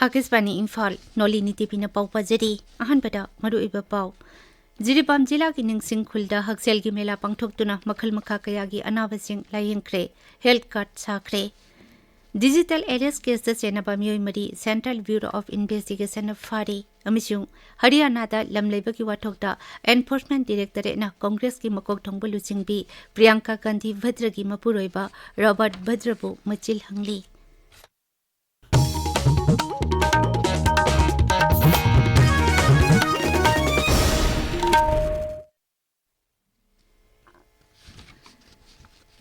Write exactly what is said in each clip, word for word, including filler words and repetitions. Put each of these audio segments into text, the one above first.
ꯑꯥꯀꯥꯁꯕꯥꯅꯤ ꯏꯝꯐꯥꯜ, ꯅꯣꯂꯤꯅꯤ ꯇꯤꯚꯤꯅ ꯄꯥꯎ ꯄꯥꯖꯔꯤ꯫ ꯑꯍꯥꯟꯕꯗ ꯃꯔꯨꯑꯣꯏꯕ ꯄꯥꯎ꯫ ꯖꯤꯔꯤꯕꯥꯝ ꯖꯤꯂꯥꯒꯤ ꯅꯤꯡꯁꯤꯡ ꯈꯨꯜꯗ ꯍꯛꯁꯦꯜꯒꯤ ꯃꯦꯂꯥ ꯄꯥꯡꯊꯣꯛꯇꯨꯅ ꯃꯈꯜ ꯃꯈꯥ ꯀꯌꯥꯒꯤ ꯑꯅꯥꯕꯁꯤꯡ ꯂꯥꯌꯦꯡꯈ꯭ꯔꯦ, ꯍꯦꯜꯊ ꯀꯥꯔꯗ ꯁꯥꯈ꯭ꯔꯦ꯫ ꯗꯤꯖꯤꯇꯦꯜ ꯑꯦꯔꯦꯁ ꯀꯦꯁꯇ ꯆꯦꯟꯅꯕ ꯃꯤꯑꯣꯏ ꯃꯔꯤ Central Bureau of Investigationꯅ ꯐꯥꯔꯦ ꯑꯃꯁꯨꯡ ꯍꯔꯤꯌꯥꯅꯥꯗ ꯂꯝ ꯂꯩꯕꯒꯤ ꯋꯥꯊꯣꯛꯇ Enforcement Directorateꯅ ꯀꯣꯡꯒ꯭ꯔꯦꯁꯀꯤ ꯃꯀꯣꯛ ꯊꯣꯡꯕ ꯂꯨꯆꯤꯡꯕꯤ ꯄ꯭ꯔꯤꯌꯥꯡꯀꯥ ꯒꯥꯟꯙꯤ ꯚꯗ꯭ꯔꯒꯤ ꯃꯄꯨꯔꯣꯏꯕ ꯔꯣꯕꯔꯠ ꯚꯗ꯭ꯔꯕꯨ ꯃꯆꯤꯜ ꯍꯪꯂꯤ꯫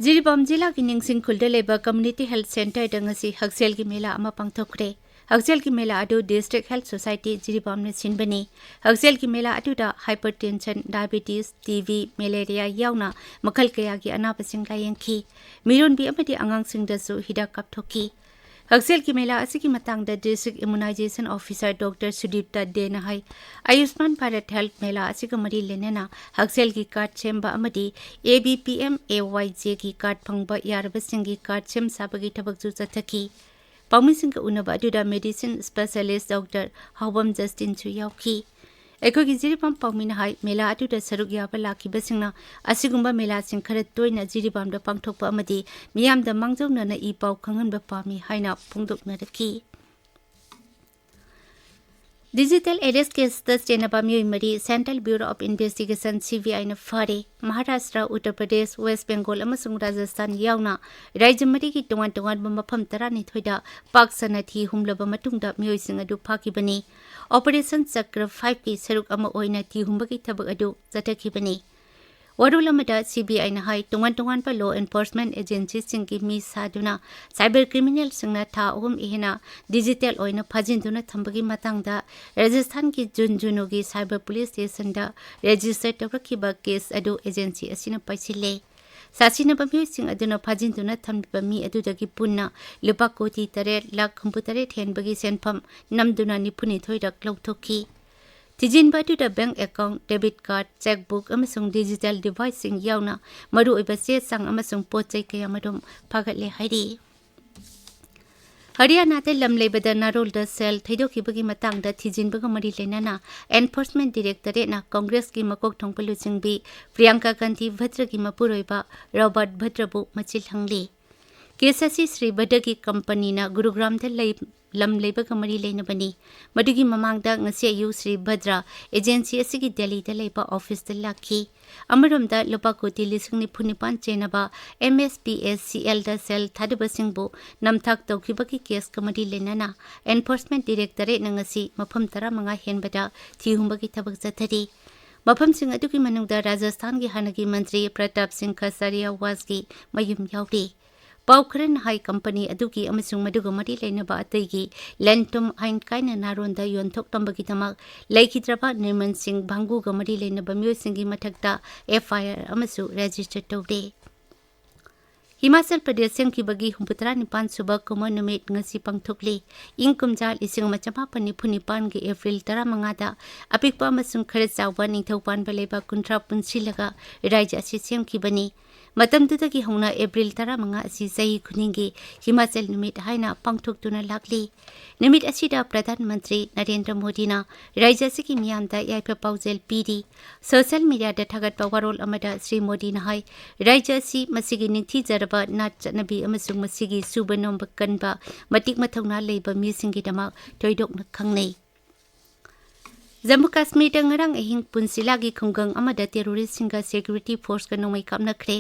ꯖꯤꯔꯤꯕꯥꯝ ꯖꯤꯂꯥꯒꯤ ꯅꯤꯡꯁꯤꯡ ꯈꯨꯜꯗ ꯂꯩꯕ Community Health Centreꯗ ꯉꯁꯤ ꯍꯛꯁꯦꯜꯒꯤ ꯃꯦꯂꯥ ꯑꯃ ꯄꯥꯡꯊꯣꯛꯈ꯭ꯔꯦ꯫ ꯍꯛꯁꯦꯜꯒꯤ ꯃꯦꯂꯥ ꯑꯗꯨ District Health Society ꯖꯤꯔꯤꯕꯥꯝꯅ ꯁꯤꯟꯕꯅꯤ꯫ ꯍꯛꯁꯦꯜꯒꯤ ꯃꯦꯂꯥ ꯑꯗꯨꯗ hypertension, diabetes, T B, malaria ꯌꯥꯎꯅ ꯃꯈꯜ ꯀꯌꯥꯒꯤ ꯑꯅꯥꯕꯁꯤꯡ ꯂꯥꯌꯦꯡꯈꯤ꯫ ꯃꯤꯔꯣꯟꯕꯤ ꯑꯃꯗꯤ ꯑꯉꯥꯡꯁꯤꯡꯗꯁꯨ ꯍꯤꯗꯥꯛ ꯀꯥꯞꯊꯣꯛꯈꯤ꯫ ꯍꯛꯁꯦꯜꯒꯤ ꯃꯦꯂꯥ ꯑꯁꯤꯒꯤ ꯃꯇꯥꯡꯗ District Immunization Officer Doctor Sudipta ꯗꯦꯅ ꯍꯥꯏ, ꯑꯌꯨꯁꯃꯥꯟ ꯚꯥꯔꯠ ꯍꯦꯜꯊ ꯃꯦꯂꯥ ꯑꯁꯤꯒ ꯃꯔꯤ ꯂꯩꯅꯅ ꯍꯛꯁꯦꯜꯒꯤ ꯀꯥꯔꯗ ꯁꯦꯝꯕ ꯑꯃꯗꯤ A B P M A Y ꯖꯦꯒꯤ ꯀꯥꯔꯗ ꯐꯪꯕ ꯌꯥꯔꯕꯁꯤꯡꯒꯤ ꯀꯥꯔꯗ ꯁꯦꯝ ꯁꯥꯕꯒꯤ ꯊꯕꯛꯁꯨ ꯆꯠꯊꯈꯤ꯫ ꯄꯥꯎꯃꯤꯁꯤꯡꯒ ꯎꯅꯕ ꯑꯗꯨꯗ medicine specialist Doctor ꯍꯥꯎꯕꯝ ꯖꯁꯇꯤꯟꯁꯨ ꯌꯥꯎꯈꯤ꯫ ꯑꯩꯈꯣꯏꯒꯤ ꯖꯤꯔꯤꯕꯥꯝ ꯄꯥꯎꯃꯤꯅ ꯍꯥꯏ, ꯃꯦꯂꯥ ꯑꯗꯨꯗ ꯁꯔꯨꯛ ꯌꯥꯕ ꯂꯥꯛꯈꯤꯕꯁꯤꯡꯅ ꯑꯁꯤꯒꯨꯝꯕ ꯃꯦꯂꯥꯁꯤꯡ ꯈꯔ ꯇꯣꯏꯅ ꯖꯤꯔꯤꯕꯥꯝꯗ ꯄꯥꯡꯊꯣꯛꯄ ꯑꯃꯗꯤ ꯃꯤꯌꯥꯝꯗ ꯃꯥꯡꯖꯧꯅꯅ ꯏ ꯄꯥꯎ ꯈꯪꯍꯟꯕ ꯄꯥꯝꯃꯤ ꯍꯥꯏꯅ ꯐꯣꯡꯗꯣꯛꯅꯔꯛꯈꯤ꯫ ꯗꯤꯖꯤꯇꯦꯜ ꯑꯦꯔꯦꯁ ꯀꯦꯁꯇ ꯆꯦꯟꯅꯕ ꯃꯤꯑꯣꯏ ꯃꯔꯤ Central Bureau of Investigation, C B ꯑꯥꯏꯅ ꯐꯥꯔꯦ꯫ ꯃꯍꯥꯔꯥꯁꯇ꯭ꯔ, ꯎꯠꯇꯔ ꯄ꯭ꯔꯗꯦꯁ, ꯋꯦꯁ ꯕꯦꯡꯒꯣꯜ ꯑꯃꯁꯨꯡ ꯔꯥꯖꯁꯊꯥꯟ ꯌꯥꯎꯅ ꯔꯥꯖ꯭ꯌ ꯃꯔꯤꯒꯤ ꯇꯣꯉꯥꯟ ꯇꯣꯉꯥꯟꯕ ꯃꯐꯝ ꯇꯔꯥꯅꯤꯊꯣꯏꯗ ꯄꯥꯛ ꯁꯟꯅ ꯊꯤ ꯍꯨꯝꯂꯕ ꯃꯇꯨꯡꯗ ꯃꯤꯑꯣꯏꯁꯤꯡ ꯑꯗꯨ ꯐꯥꯈꯤꯕꯅꯤ꯫ Operation Chakra Fiveꯀꯤ ꯁꯔꯨꯛ ꯑꯃ ꯑꯣꯏꯅ ꯊꯤ ꯍꯨꯝꯕꯒꯤ ꯊꯕꯛ ꯑꯗꯨ ꯆꯠꯊꯈꯤꯕꯅꯤ꯫ ꯋꯥꯔꯣꯜ ꯑꯃꯗ ꯁꯤ ꯕꯤ ꯑꯥꯏꯅ ꯍꯥꯏ, ꯇꯣꯉꯥꯟ ꯇꯣꯉꯥꯟꯕ law enforcement agencyꯁꯤꯡꯒꯤ ꯃꯤ ꯁꯥꯗꯨꯅ cyber criminalꯁꯤꯡꯅ ꯊꯥ ꯑꯍꯨꯝ ꯍꯦꯟꯅ digital ꯑꯣꯏꯅ ꯐꯥꯖꯤꯟꯗꯨꯅ ꯊꯝꯕꯒꯤ ꯃꯇꯥꯡꯗ ꯔꯥꯖꯁꯊꯥꯟꯒꯤ ꯖꯨꯟꯖꯨꯅꯨꯒꯤ cyber police stationꯗ register ꯇꯧꯔꯛꯈꯤꯕ case ꯑꯗꯨ agency ꯑꯁꯤꯅ ꯄꯥꯏꯁꯤꯜꯂꯦ꯫ ꯁꯥꯁꯤꯟꯅꯕ ꯃꯤꯑꯣꯏꯁꯤꯡ ꯑꯗꯨꯅ ꯐꯥꯖꯤꯟꯗꯨꯅ ꯊꯝꯂꯤꯕ ꯃꯤ ꯑꯗꯨꯗꯒꯤ ꯄꯨꯟꯅ ꯂꯨꯄꯥ ꯀꯣꯇꯤ ꯇꯔꯦꯠ ꯂꯥꯈ ꯍꯨꯝꯐꯨꯇꯔꯦꯠ ꯍꯦꯟꯕꯒꯤ ꯁꯦꯟꯐꯝ ꯅꯝꯗꯨꯅ ꯅꯤꯐꯨꯅꯤꯊꯣꯏꯔꯛ ꯂꯧꯊꯣꯛꯈꯤ꯫ ꯊꯤꯖꯤꯟꯕ ꯑꯗꯨꯗ bank account, debit card, cheque book ꯑꯃꯁꯨꯡ digital deviceꯁꯤꯡ ꯌꯥꯎꯅ ꯃꯔꯨꯑꯣꯏꯕ ꯆꯦ ꯆꯥꯡ ꯑꯃꯁꯨꯡ ꯄꯣꯠ ꯆꯩ ꯀꯌꯥꯃꯔꯨꯝ ꯐꯥꯒꯠꯂꯦ ꯍꯥꯏꯔꯤ꯫ ꯍꯔꯤꯌꯥꯅꯥꯗ ꯂꯝ ꯂꯩꯕꯗ ꯅꯥꯔꯣꯜꯗ ꯁꯦꯜ ꯊꯩꯗꯣꯛꯈꯤꯕꯒꯤ ꯃꯇꯥꯡꯗ ꯊꯤꯖꯤꯟꯕꯒ ꯃꯔꯤ ꯂꯩꯅꯅ Enforcement Directorate-ꯅ ꯀꯣꯡꯒ꯭ꯔꯦꯁꯀꯤ ꯃꯀꯣꯛ ꯊꯣꯡꯕ ꯂꯨꯆꯤꯡꯕꯤ ꯄ꯭ꯔꯤꯌꯥꯡꯀꯥ ꯒꯥꯟꯙꯤ ꯚꯗ꯭ꯔꯒꯤ ꯃꯄꯨꯔꯣꯏꯕ ꯔꯣꯕꯔꯠ ꯚꯗ꯭ꯔꯕꯨ ꯃꯆꯤꯜ ꯍꯪꯂꯤ꯫ ꯀꯦꯁ ꯑꯁꯤ ꯁ꯭ꯔꯤ ꯚꯗ꯭ꯔꯒꯤ ꯀꯝꯄꯅꯤꯅ ꯒꯨꯔꯨꯒ꯭ꯔꯥꯝꯗ ꯂꯩ-, ꯂꯝ ꯂꯩꯕꯒ ꯃꯔꯤ ꯂꯩꯅꯕꯅꯤ꯫ ꯃꯗꯨꯒꯤ ꯃꯃꯥꯡꯗ ꯉꯁꯤ ꯑꯌꯨꯛ ꯁ꯭ꯔꯤ ꯚꯗ꯭ꯔ ꯑꯦꯖꯦꯟꯁꯤ ꯑꯁꯤꯒꯤ ꯗꯦꯜꯂꯤꯗ ꯂꯩꯕ ꯑꯣꯐꯤꯁꯇ ꯂꯥꯛꯈꯤ꯫ ꯑꯃꯔꯣꯝꯗ, ꯂꯨꯄꯥ ꯀꯣꯇꯤ ꯂꯤꯁꯤꯡ ꯅꯤꯐꯨ ꯅꯤꯄꯥꯟ ꯆꯦꯟꯅꯕ M S P S C L-ꯗ ꯁꯦꯜ ꯊꯥꯗꯕꯁꯤꯡꯕꯨ ꯅꯝꯊꯥꯛ ꯇꯧꯈꯤꯕꯒꯤ ꯀꯦꯁꯀ ꯃꯔꯤ ꯂꯩꯅꯅ Enforcement Directorate-ꯅ ꯉꯁꯤ ꯃꯐꯝ ꯇꯔꯥꯃꯉꯥ ꯍꯦꯟꯕꯗ ꯊꯤꯍꯨꯝꯕꯒꯤ ꯊꯕꯛ ꯆꯠꯊꯔꯤ꯫ ꯃꯐꯝꯁꯤꯡ ꯑꯗꯨꯒꯤ ꯃꯅꯨꯡꯗ ꯔꯥꯖꯁꯊꯥꯟꯒꯤ ꯍꯥꯟꯅꯒꯤ ꯃꯟꯇ꯭ꯔꯤ ꯄ꯭ꯔꯇꯥꯞ ꯁꯤꯡ ꯈꯁꯥꯔꯤꯌꯥꯋꯥꯁꯀꯤ ꯃꯌꯨꯝ ꯌꯥꯎꯔꯤ꯫ ꯄꯥꯎ ꯈꯔꯅ ꯍꯥꯏ, ꯀꯝꯄꯅꯤ ꯑꯗꯨꯒꯤ ꯑꯃꯁꯨꯡ ꯃꯗꯨꯒ ꯃꯔꯤ ꯂꯩꯅꯕ ꯑꯇꯩꯒꯤ ꯂꯟ-ꯊꯨꯝ ꯑꯥꯏꯟ ꯀꯥꯏꯅ ꯅꯥꯔꯣꯟꯗ ꯌꯣꯟꯊꯣꯛꯂꯝꯕꯒꯤꯗꯃꯛ ꯂꯩꯈꯤꯗ꯭ꯔꯕ ꯅꯤꯔꯃꯟ ꯁꯤꯡ ꯚꯥꯡꯒꯨꯒ ꯃꯔꯤ ꯂꯩꯅꯕ ꯃꯤꯑꯣꯏꯁꯤꯡꯒꯤ ꯃꯊꯛꯇ F I R ꯑꯃꯁꯨ ꯔꯦꯖꯤꯁꯇꯔ ꯇꯧꯔꯦ꯫ ꯍꯤꯃꯥꯆꯜ ꯄ꯭ꯔꯗꯦꯁ ꯁꯦꯝꯈꯤꯕꯒꯤ ꯍꯨꯝꯐꯨꯇꯔꯥ ꯅꯤꯄꯥꯟ ꯁꯨꯕ ꯀꯨꯝꯑꯣꯟ ꯅꯨꯃꯤꯠ ꯉꯁꯤ ꯄꯥꯡꯊꯣꯛꯂꯤ꯫ ꯏꯪ ꯀꯨꯝꯖꯥ ꯂꯤꯁꯤꯡ ꯑꯃ ꯆꯃꯥꯄꯟ ꯅꯤꯐꯨ ꯅꯤꯄꯥꯟꯒꯤ ꯑꯦꯄ꯭ꯔꯤꯜ ꯇꯔꯥꯃꯉꯥꯗ ꯑꯄꯤꯛꯄ ꯑꯃꯁꯨꯡ ꯈꯔ ꯆꯥꯎꯕ ꯅꯤꯡꯊꯧ ꯄꯥꯟꯕ ꯂꯩꯕꯥꯛ ꯀꯨꯟꯊ꯭ꯔꯥ ꯄꯨꯟꯁꯤꯜꯂꯒ ꯔꯥꯖ꯭ꯌ ꯑꯁꯤ ꯁꯦꯝꯈꯤꯕꯅꯤ꯫ ꯃꯇꯝꯗꯨꯗꯒꯤ ꯍꯧꯅ ꯑꯦꯄ꯭ꯔꯤꯜ ꯇꯔꯥꯃꯉꯥ ꯑꯁꯤ ꯆꯍꯤ ꯈꯨꯗꯤꯡꯒꯤ ꯍꯤꯃꯥꯆꯜ ꯅꯨꯃꯤꯠ ꯍꯥꯏꯅ ꯄꯥꯡꯊꯣꯛꯇꯨꯅ ꯂꯥꯛꯂꯤ꯫ ꯅꯨꯃꯤꯠ ꯑꯁꯤꯗ ꯄ꯭ꯔꯙꯥꯟ ꯃꯟꯇ꯭ꯔꯤ ꯅꯔꯦꯟꯗ꯭ꯔ ꯃꯣꯗꯤꯅ ꯔꯥꯖ꯭ꯌ ꯑꯁꯤꯒꯤ ꯃꯤꯌꯥꯝꯗ ꯌꯥꯏꯐ ꯄꯥꯎꯖꯦꯜ ꯄꯤꯔꯤ꯫ ꯁꯣꯁꯤꯌꯦꯜ ꯃꯤꯗꯤꯌꯥꯗ ꯊꯥꯒꯠꯄ ꯋꯥꯔꯣꯜ ꯑꯃꯗ ꯁ꯭ꯔꯤ ꯃꯣꯗꯤꯅ ꯍꯥꯏ, ꯔꯥꯖ꯭ꯌ ꯑꯁꯤ ꯃꯁꯤꯒꯤ ꯅꯤꯡꯊꯤꯖꯔꯕ ꯅꯥꯠ ꯆꯠꯅꯕꯤ ꯑꯃꯁꯨꯡ ꯃꯁꯤꯒꯤ ꯁꯨꯕ ꯅꯣꯝꯕ ꯀꯟꯕ ꯃꯇꯤꯛ ꯃꯊꯧꯅꯥ ꯂꯩꯕ ꯃꯤꯁꯤꯡꯒꯤꯗꯃꯛ ꯊꯣꯏꯗꯣꯛꯅ ꯈꯪꯅꯩ꯫ ꯖꯝꯃꯨ ꯀꯥꯁꯃꯤꯔꯗ ꯉꯔꯥꯡ ꯑꯍꯤꯡ ꯄꯨꯟꯆ ꯖꯤꯂꯥꯒꯤ ꯈꯨꯡꯒꯪ ꯑꯃꯗ ꯇꯦꯔꯣꯔꯤꯁ꯭ꯠꯁꯤꯡꯒ ꯁꯦꯀ꯭ꯌꯨꯔꯤꯇꯤ ꯐꯣꯔꯁꯀ ꯅꯣꯡꯃꯩ ꯀꯥꯞꯅꯈ꯭ꯔꯦ꯫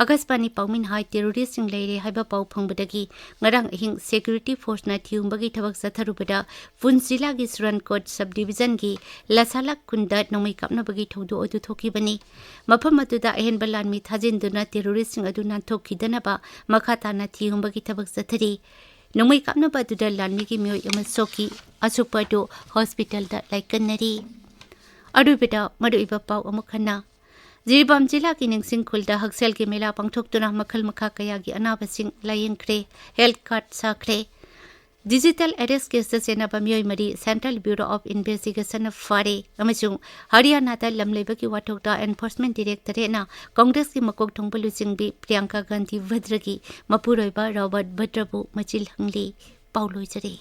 ꯑꯀꯥꯁꯕꯥꯅꯤ ꯄꯥꯎꯃꯤꯅ ꯍꯥꯏ, ꯇꯦꯔꯣꯔꯤꯁ꯭ꯠꯁꯤꯡ ꯂꯩꯔꯦ ꯍꯥꯏꯕ ꯄꯥꯎ ꯐꯪꯕꯗꯒꯤ ꯉꯔꯥꯡ ꯑꯍꯤꯡ ꯁꯦꯀ꯭ꯌꯨꯔꯤꯇꯤ ꯐꯣꯔꯁꯅ ꯊꯤꯍꯨꯝꯕꯒꯤ ꯊꯕꯛ ꯆꯠꯊꯔꯨꯕꯗ ꯄꯨꯟꯆ ꯖꯤꯂꯥꯒꯤ ꯁꯨꯔꯟꯀꯣꯠ ꯁꯕ ꯗꯤꯕꯤꯖꯟꯒꯤ ꯂꯁꯥꯂꯥꯛ ꯈꯨꯟꯗ ꯅꯣꯡꯃꯩ ꯀꯥꯞꯅꯕꯒꯤ ꯊꯧꯗꯣꯛ ꯑꯗꯨ ꯊꯣꯛꯈꯤꯕꯅꯤ꯫ ꯃꯐꯝ ꯑꯗꯨꯗ ꯑꯍꯦꯟꯕ ꯂꯥꯟꯃꯤ ꯊꯥꯖꯤꯟꯗꯨꯅ ꯇꯦꯔꯣꯔꯤꯁ꯭ꯠꯁꯤꯡ ꯑꯗꯨ ꯅꯥꯟꯊꯣꯛꯈꯤꯗꯅꯕ ꯃꯈꯥ ꯇꯥꯅ ꯊꯤꯍꯨꯝꯕꯒꯤ ꯊꯕꯛ ꯆꯠꯊꯔꯤ꯫ ꯅꯣꯡꯃꯩ ꯀꯥꯞꯅꯕ ꯑꯗꯨꯗ ꯂꯥꯟꯃꯤꯒꯤ ꯃꯤꯑꯣꯏ ꯑꯃ ꯁꯣꯛꯈꯤ꯫ ꯑꯁꯣꯛꯄ ꯑꯗꯨ ꯍꯣꯁꯄꯤꯇꯥꯜꯗ ꯂꯥꯏꯀꯠꯅꯔꯤ꯫ ꯑꯔꯣꯏꯕꯗ ꯃꯔꯨꯑꯣꯏꯕ ꯄꯥꯎ ꯑꯃꯨꯛ ꯍꯟꯅ꯫ ꯖꯤꯔꯤꯕꯥꯝ ꯖꯤꯂꯥꯒꯤ ꯅꯤꯡꯁꯤꯡ ꯈꯨꯜꯗ ꯍꯛꯁꯦꯜꯒꯤ ꯃꯦꯂꯥ ꯄꯥꯡꯊꯣꯛꯇꯨꯅ ꯃꯈꯜ ꯃꯈꯥ ꯀꯌꯥꯒꯤ ꯑꯅꯥꯕꯁꯤꯡ ꯂꯥꯌꯦꯡꯈ꯭ꯔꯦ, ꯍꯦꯜꯊ ꯀꯥꯔꯗ ꯁꯥꯈ꯭ꯔꯦ꯫ ꯗꯤꯖꯤꯇꯦꯜ ꯑꯦꯔꯦꯁ꯭ꯠ ꯀꯦꯁꯇ ꯆꯦꯟꯅꯕ ꯃꯤꯑꯣꯏ ꯃꯔꯤ ꯁꯦꯟꯇ꯭ꯔꯦꯜ ꯕ꯭ꯌꯨꯔꯣ ꯑꯣꯐ ꯏꯟꯚꯦꯁꯇꯤꯒꯦꯁꯟꯅ ꯐꯥꯔꯦ ꯑꯃꯁꯨꯡ ꯍꯔꯤꯌꯥꯅꯥꯗ ꯂꯝ ꯂꯩꯕꯒꯤ ꯋꯥꯊꯣꯛꯇ ꯑꯦꯟꯐꯣꯔꯁꯃꯦꯟꯠ ꯗꯤꯔꯦꯛꯇꯣꯔꯦꯠꯅ ꯀꯣꯡꯒ꯭ꯔꯦꯁꯀꯤ ꯃꯀꯣꯛ ꯊꯣꯡꯕ ꯂꯨꯆꯤꯡꯕꯤ ꯄ꯭ꯔꯤꯌꯥꯡꯀꯥ ꯒꯥꯟꯙꯤ ꯚꯗ꯭ꯔꯒꯤ ꯃꯄꯨꯔꯣꯏꯕ ꯔꯣꯕꯔꯠ ꯚꯗ꯭ꯔꯕꯨ ꯃꯆꯤꯜ ꯍꯪꯂꯤ꯫ ꯄꯥꯎ ꯂꯣꯏꯖꯔꯦ꯫